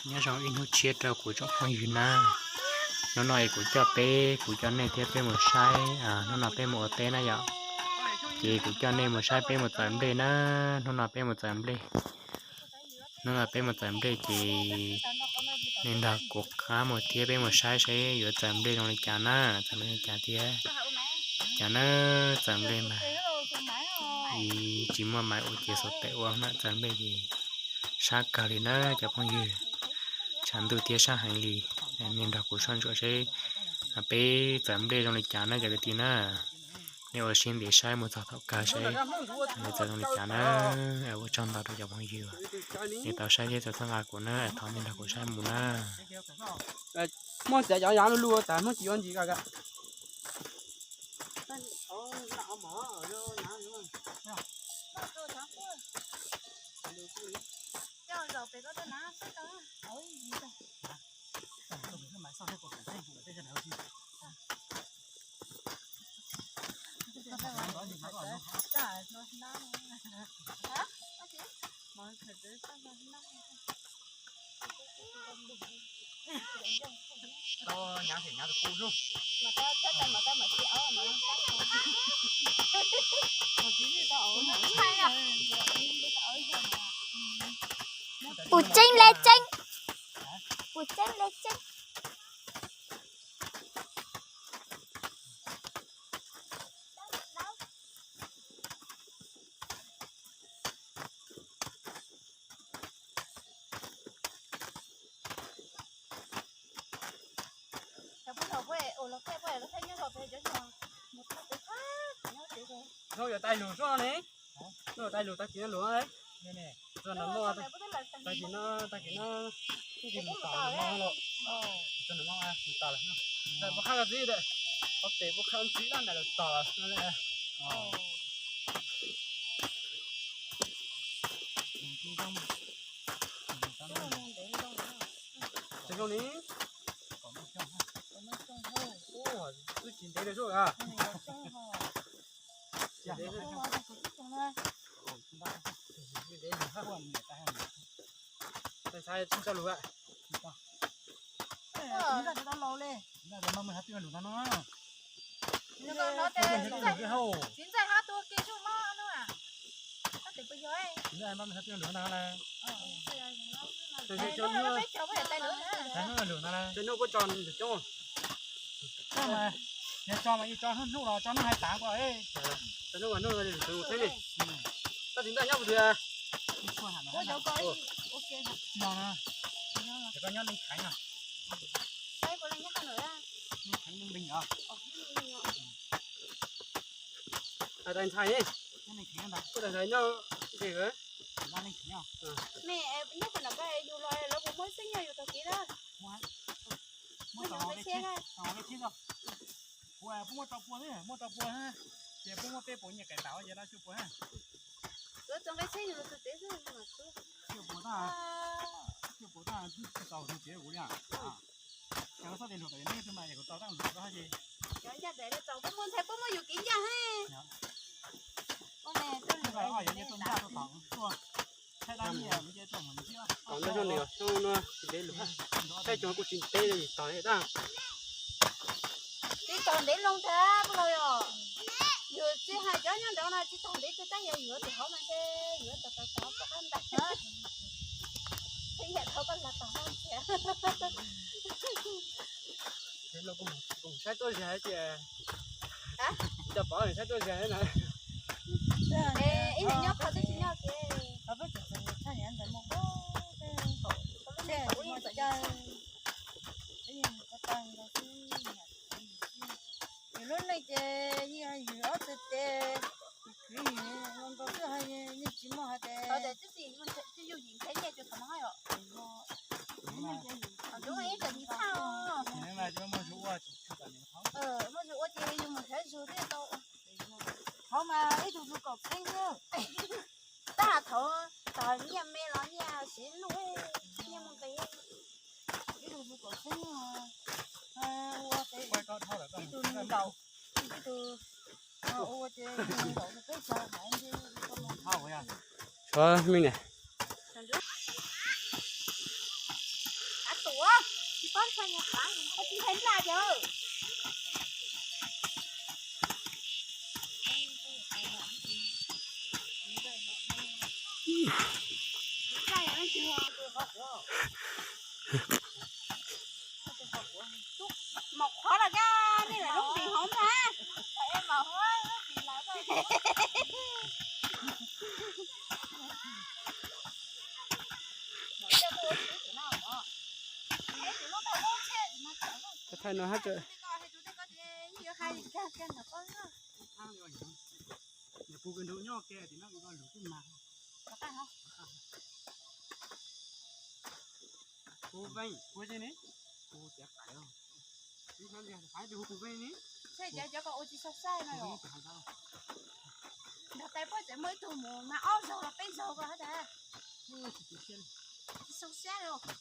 Nyob zoo ib hnub tshiab rau kuv tsoom phooj ywg na. Hnub no es kuv coj peb, kuv coj nej thiab peb mus saib, hnub no peb mus ua teb na yom. Ces kuv coj nej mus saib peb mus txawm nplej na. Hnub no peb mus txawm nplej. Hnub no peb mus txawm nplej ces nej nrog kuv qab mus thiab peb mus saib seb yuav txawm nplej zoo li cas na, txawm nplej li cas thiab. Cas na, txawm nplej mas tsis muaj maiv ua ces xuas tes ua na, txawm nplej ces sab kawg li na cov phooj ywg. Tshav ntuj thiab sab heev li. Nej nrog kuv soj ntsuam seb peb txawm nplej zoo li cas na cov kwv tij na. Nej ua siab ntev saib mus txog thaum kawg seb nws txawm zoo li cas na. Ua tsaug ntau rau cov phooj ywg nej tau saib thiab tau txhawb nqa kuv na, thov nej nrog kuv saib mus na. Muab txiav cov yav lug lug tas muab tsis yuav ntsis ko. Pus tseeb le tseeb. Pus tseeb le tseeb. Hnub yuav tais lus soj ne. Hnub yuav tais lus tag kis no lus. Tag kis no, tag kis no, tag kis mus tom lus no los. Mus tom lus no, mus tom lawm. Tais puas qhab koj txiv, ob tes puas qhab txiv lab ntais lawm tom lawm no le. Tsis zoo ni. Twb tsis ntev li sub a. Ntxhais tsis tso lus a. Txiv ntxawm hab tua ke sub mob no a. Txiv ntxawm hab tua ke sub mob no a. Peb cov peb yog tais lus na. Cov hnub puab tso coob. Yog tso mas yeej tso hnub hnub los tso hnub hais tav ko. Cov hnub mas hnub li lus tseeb ne. Koj txiv ntxawm nyob kuv twg a? Ua cov ko ua ke no. Cov koj nyob Neej Kheev no. Neej Kheev Neej Npeeg os. Tais ntxhais ne. Tais ntxhais nyob nqe. Nyob pem no koj yug los lawv puas muab xeeb nyob yus tog kev na? Muab tau, puas puab muab rau pua xwb, muab rau pua xwb, ces puab muab peb puas nyiaj kais tau ces lawv cuaj puas. Lawv tso nqe tsheb yus los txog tsev xwb. Cuaj puas tag, cuaj puas tag twb tsis tau txog tsev kuv li. Ces koj txhob tias luag tau neb twb mas es kuv tau tag luag tau ces. Cov ncaj daim li tau puab muaj ntxhais puab muaj yus kev ncaj heev. Tom no xyoo nws xyoo no tsis ntev lus, saib xyoo kuj tsis ntev li tog li tag. Tsis tog ntev loo tag puas los yog? Yus tsis hais cov nyob nraud no tsis tog ntev twg tab yog yuav tus hauv no ntshe yuav tog tog tog puas qab ntais. Txhia yam thaum koj los tog hauv ntsia. Saib tuaj zag tias, cov pov saib tuaj zag na. Ib yam nyob kho twb tsis nyob ke. Yus lub neej ces yeej yus ob txhais tes, yus khwv yus zoo nkaus xwb, yeej tsis muaj hais tias twb tsis yus nyiam nyiaj cov thaum no os. Muaj zug ua ces yus mus sawv zug thiaj tau. Qhov mas ib tug zug kaum txheeb xwb. Tab thaum tag nyiaj me los nyiaj siv luj, nyiaj muaj nqis. Ib tug zug kaum txheeb, ua ib tug nkaum, ib tug ua ces nkaum peb xya hais nti. Xyov me ne. Ua tsis hais nplaj cov. Mos qhuav los kab nej lam lub ntim hauv ntag. Thaij no hab tsa. Nrog tais puab tseem muaj ib tug mus mas ob zaug los peb zaug ko hab tas. Tsis xyoo siab li.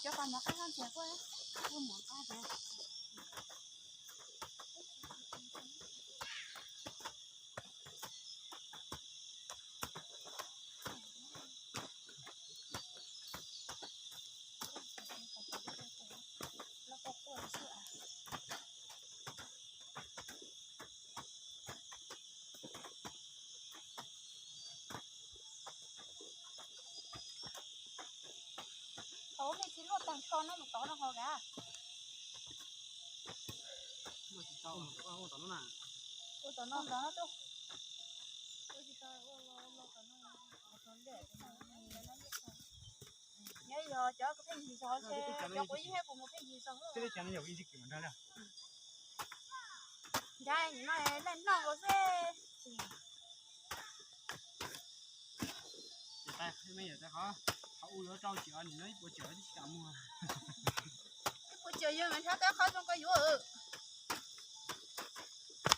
Cov pas mov qab hab ntxiag kuj, kuj mov qab ntxiag. Tau nej tsis luaj tag nrho no mus tod no ho kav. Ua tom no, tom no. Nyob yog cov kuv pheej yig zog, cov kuv yeej pheej mus pheej yig zog. Nrad nim no leej noj nkaus xwb. Qhov u yuav rau ciam nim no ib puas ciam tsis kam muag. Ib puas ciam yog mas nrhiav tau qhov zoo ko yuav.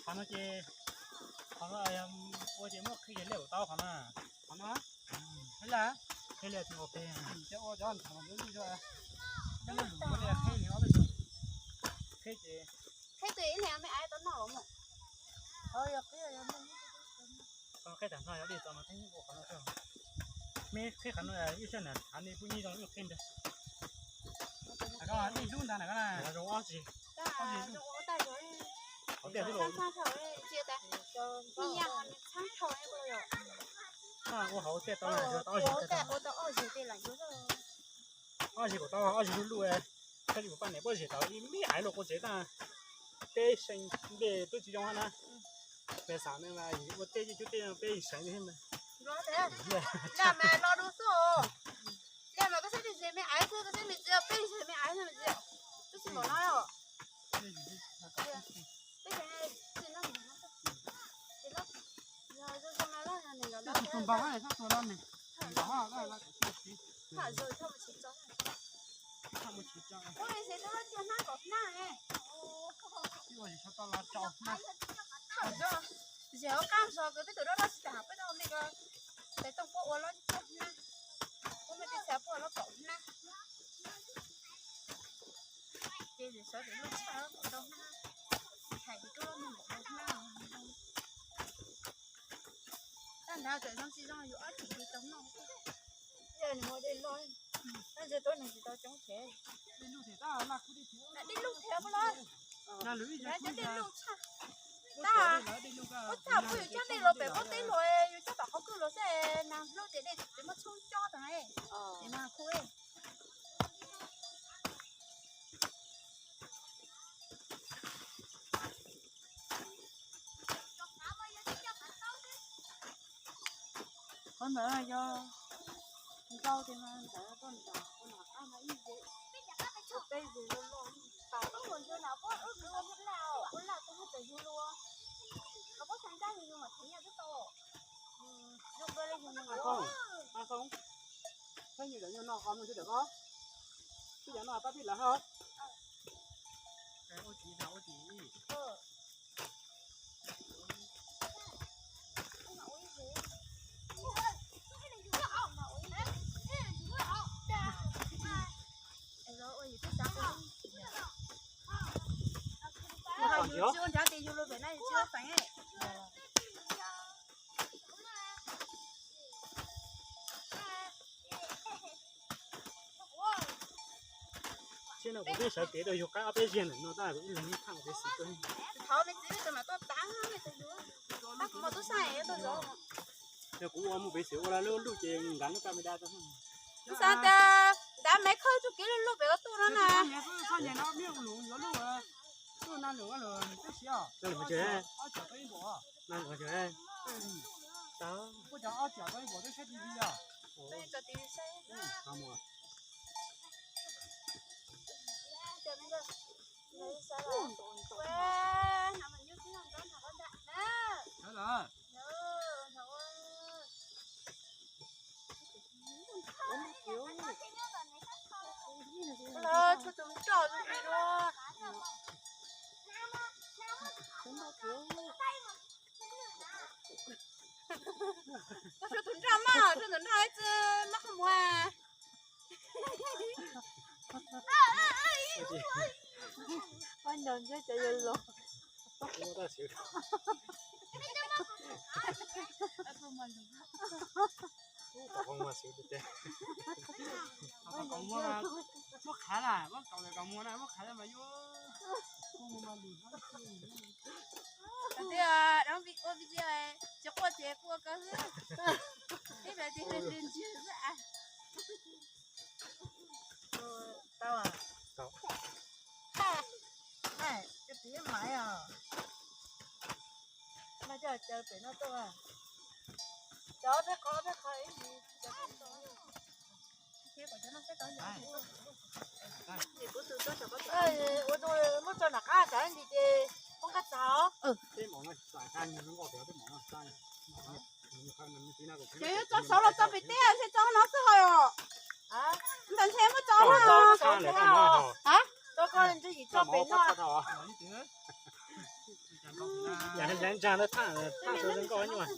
Qhov no ces, qhov no ua ces muab qhib ces lej ua tau qhov no. Qhov no, qhib lej, qhib lej tus ua pem, cov ua cov ntxhov lub lub, cov lub lub ua li qhib li ob peb xyoos. Qhib ces, qhib tus ib niam me aiv tau noj los mus. Qhib tag nrho yog li tau mas qhib ua qhov no xwb. Me qhib qhov no ib sij na, qhov nej pub nyij zoo ib qhib ntag. Qhov dej hlub ntag na, zoo ob zig. Qhov dej hlub. Ua hauv tej tau, ob zig kuv tau ob zig luj luj, koj tsis pom paj niam puab zig tau ib me aiv luaj quav tsev tag. Peb seem npe twb tsis zoo hab na. Peb xav ua tej cub tej peb seem li thiab mas. Los mas los dua xwb. Li mas koj saib peb zig me aiv xwb, koj saib me txiv, peb zig me aiv xwb me txiv. Twb tsis npaum no os. Peb zig tsis npaum no. Tus npaum no, tus npaum no, tham zog, tham mus tsis tso. Ua li xwb tau tiag hnab kom hnab ne. Ua li xwb tau los tso hnab. Tham zog, zig ua qab zog kws peb tus dab dab tsis tas peb tau me ko tes tooj puab ua los tso hnab. Puab me teb chaws puab ua los kom hnab. Ces sawv daws lub tshaj kom tau hnab. Hais tias koj lub neej kom tau hnab. Tag nrho txawm zoo tsis zoo yus ob chim li tau noj. Yog nws ua dej loj, tab sis tuab neeg tsis tau coob thiab. Dej loj thiab puas los? Cov dej loj tshaj. Tab, ua txaj phooj ywg coj dej los pem pob teb los, yus coj tom qhov kwj los xwb, nag hlob ces dej tseem muaj txhub coj tag, ces nag khu. Qhov ntawd yog ntau tias mas ntawd tuaj nram ua nram qab no ib ze, peb ze loj loj ib tau. Peb nyuam cov nyuag no qhov no twb dawm koj, twb cov no pab pib lawv hab. Yus tsis ua nrad ces yus lug pem na yus tsis ua feem. Tsis no kuv twb sawv kev rau yug qab ob peb zaug ntawm no tab kuv ib leeg ib thaj pem xwm tuaj. Thov me txiv mam tuaj tav, tab kuv muaj tub sab tuaj zov. Yog kuv ua mus pem xwm ua lub luj ces nkav lub camera rau. Kuv xav tias ntav me khawb txuj kev luj luj pem ua tuj no na. Tshuav tus nroj zoo li no. Tshuav tus nroj mas, tshuav tus nroj ib txwm mab qhov muag. Pab nco ntseb cov yuav los. Muab khav na, muab kaus lawm kaus muag na, muab khav mas yuav. Tias ua video tsis quaj ces kuj ua koj xwb. Ib pliag ces hws hws ntswg xwb. Tau, tau. Cov txiv maiv os. Mas coj caw pem no tuaj. Cov peb qhov peb qhov ib ntsis. Ua tus muab tso nram qab tas ib ntsis ces poob qab txag. Ces yuav tso saud los tso pem teb, ntshe tso no xwb hos. Ntawm ntshe muab tso no. Tso koj ntsuj yim tso pem no. Yam ntsa ntsa ntawd thaj, thaj sawv nkauj nyuaj.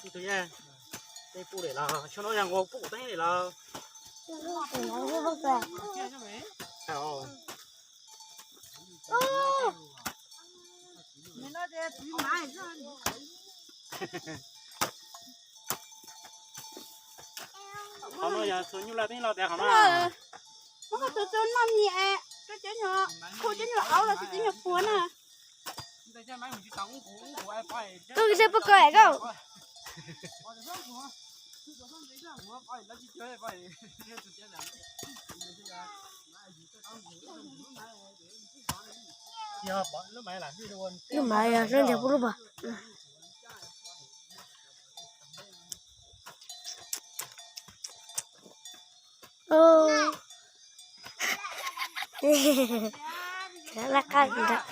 Kuj tus yaj, tej pub lawm los, xyoo no yog nkaus pub kuv teeb lawm los. Qhov no yog txhua nyuj laj teb los tias qhov no. Muab koj tus txuj noj mis es rau cov nyuag, khu cov nyuag auv los sis cov nyuag puas na. Koj seb puab kawg koj. Lub mas yog lub ntiag pub lub pog. Laj qab ntag.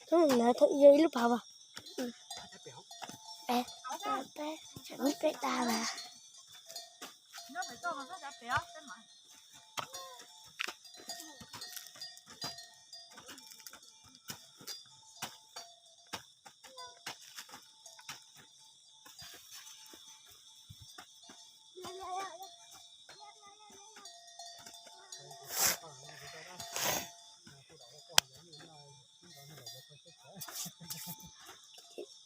Tub na thawj yog ib lub phav as. Peb, peb, peb tas las.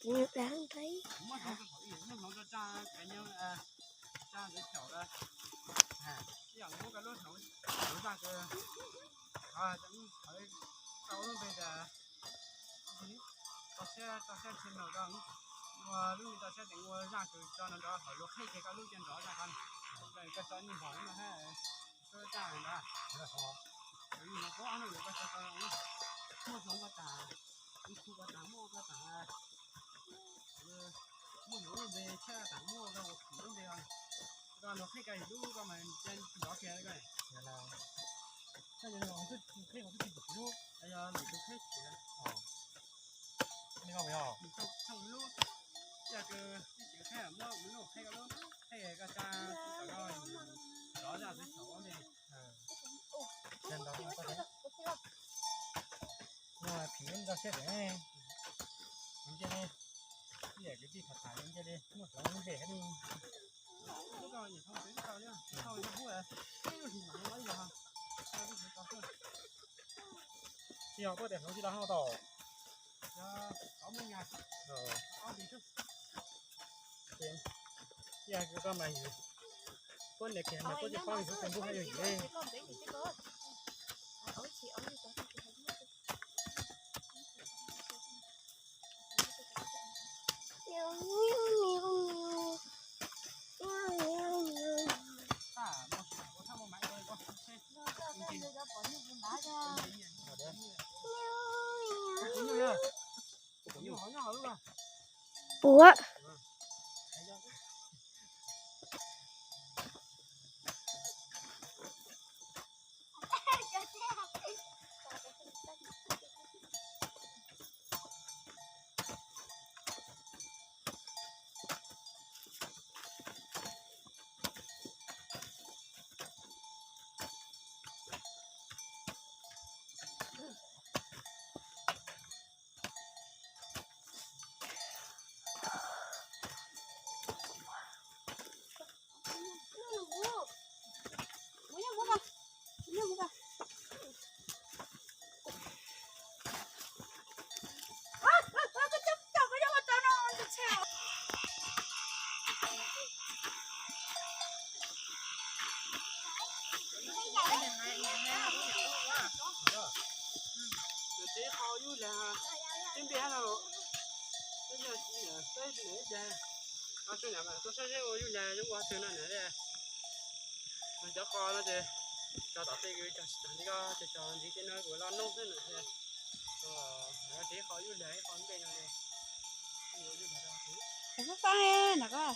Kuv muab hloov rau thaum ub, muab hloov rau tsa kev nyob, tsa ntawd caum lawm. Ib yam muab koj lub hloov, hloov zaj kawg, tau lub npe tias tau siab, tau siab tsis nug koj, ua lub npe tau siab ces ua zaj kawg tso nrov nrov hauv lub qheb ces koj lub cia nrov zaj qhov no. Koj tso niag npog no hab, tso zaj ntawd. Kuv ob no yuav koj tso tau, muab hloov koj tas, kuv khu koj tas, muab koj tas, muab hloov lub npe tshiab tas, muab koj ua khum lub npe, koj lub qheb koj lub koj mas cia nrov kiag koj. Koj tus qheb ua tub tib lub, yog lwm tus qheb tsis, nws koj yog lub, yog kws tsis qheb muab lub qheb koj lub qheb koj tsa tawm no, nrov zaj txawv thaum ua npe. Cia nrov no koj. Muaj phim ntau siab tseem, cia li, ib yam kwv tij tham tham cia li muaj hloov lub npe hab li. Tsis yog puab tias hloov tsis tau hauj tau. Yog kws koj mas yus puab niam kiag mas puab tsis paub yus tus ntuj hab yus yim. Puab. Tib qho yub lag, tib npiaj hab no, tib npiaj, tib npiaj, tuaj saib seb ua yub lag zoo ua twg no na. Cov qos no ces cog tom tej kws cog tsis tag li ko ces cog ntxiv tej no kuv los noob xwb na. Tib qho yub lag ib qho npe no li. Kuv fab fab na koj.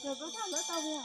Yog koj fab lawv tau li.